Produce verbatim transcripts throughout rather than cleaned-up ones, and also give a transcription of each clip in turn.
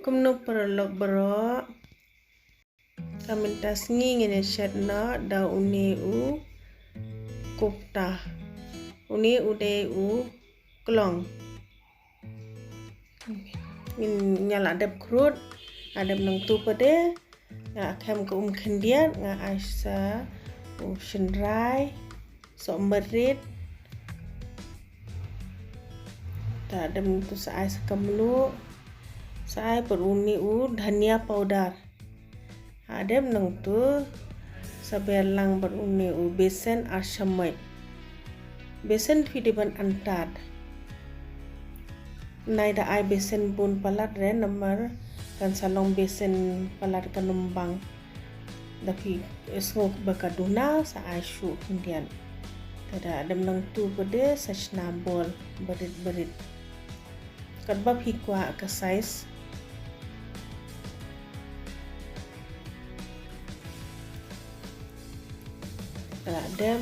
Kumno paralok baroh. Ka mynta sngi ngin ïa shet noh da une u kofta. Une u dei u klong. Ngin, nga la dep khrut, nga dep nangtu pat de, nga khem ka um khyndiat, nga ai sa u shynrai, soh marit. Ta dep nangtu sa ai sa ka mluh, sa ai pat une u dhania powder. Ha dep nangtu sa ber lang bad une u besen ar shamoit. Besen phi dei ban antad. Nai da ai besen bun palat re namar kan sa long besen palat kan ym bang. Da phi sngew ba ka duna sa ai shuh khyndiat. Te da dep nangtu pat de sa shna bol barit barit. Katba phi kwah ka size. Ka la dep,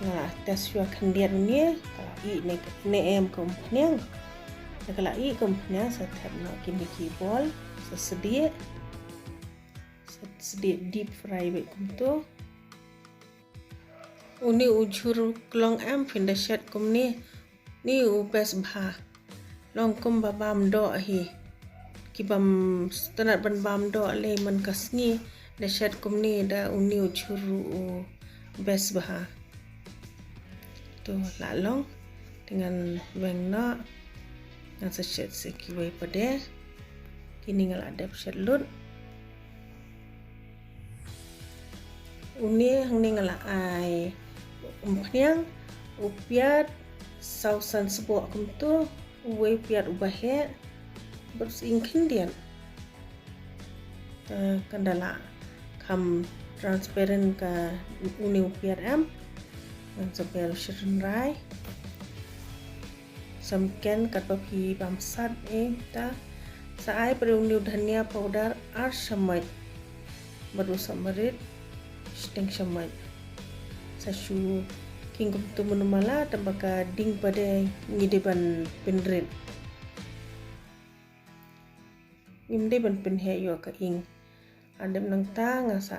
nga la test shuwa khyndiat une, ka la ih ne, ne em ka umphniang. Da ka la ih ka umphniang sa thep noh kine ki bol, sa sdieh. Sa sdieh deep fry beit kumto. Une u jhur klong em phin da shet kumne. Ni u best bha. Long kum ba bam doh hi. Ki bym sngewtynnat ban bam doh lei man ka sngi da shet kumne da une u jhur u best bha. To la long. Te ngan weng noh. Ngan sa shet sa kiwei pat de. Kine nga la dep shet lut. Une hangne nga la ai umphniang, u piat, saw san sboh kumto, uwei u piat uba heh, bad u sying khyndiat. Te kan da la kham transparent ka une u piat em. Ngan sa ber u shynrai. Sa mken katba phi bam sat eh ta. Sa ai pat une u dhania powder ar shamoit. Bad u soh marit shiteng shamoit. Sa shu king kumto mano mala tang ba ka ding pat de ngi dei ban pynrit. Ngim dei ban pynheh ïoh ka ing. Ha dep nangta nga sa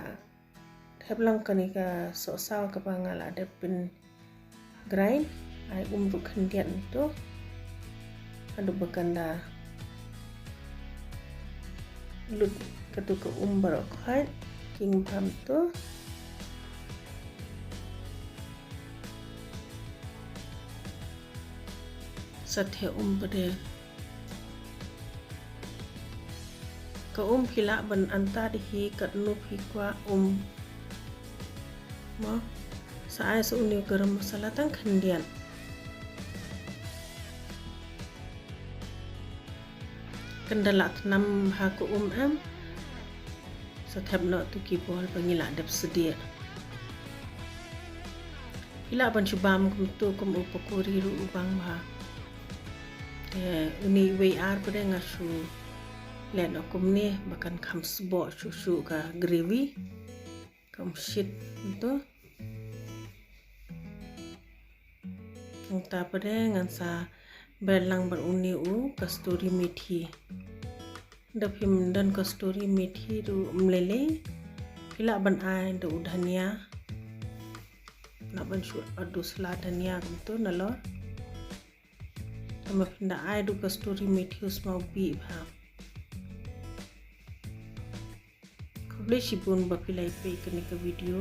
thep lang kane ka sohsaw kaba nga la dep pyn grind, ai um ruh khyndiat to. Haduh ba kan da lut katu ka um baroh khoit, king bam to. Sa theh um pat de. Ka um phi lah ban antad hi katno phi kwah um. Mo, sa ai sa une u garam masala tang khyndiat. Kan da la tnam ha ka um em. Sa thep noh tu ki bol ba ngi la dep sdieh. Phi lah ban shu bam kumto kum u pakori ruh u bang bha. Te une wei ar pat de nga shu leh noh kumne ba kan kham sboh shuh shuh ka gravy. Kham shit kumto. Nangta pat de ngan sa ber lang bad une u kasturi methi. Da phim don kasturi methi ruh ym lei lei. Phi lah ban ai da u dhania. Lah ban shu adu sla dhania kumto nalor. Tangba phin da ai da u kasturi methi u smaw bih bha. Khublei shibun ba phi la ïa peit kane ka video.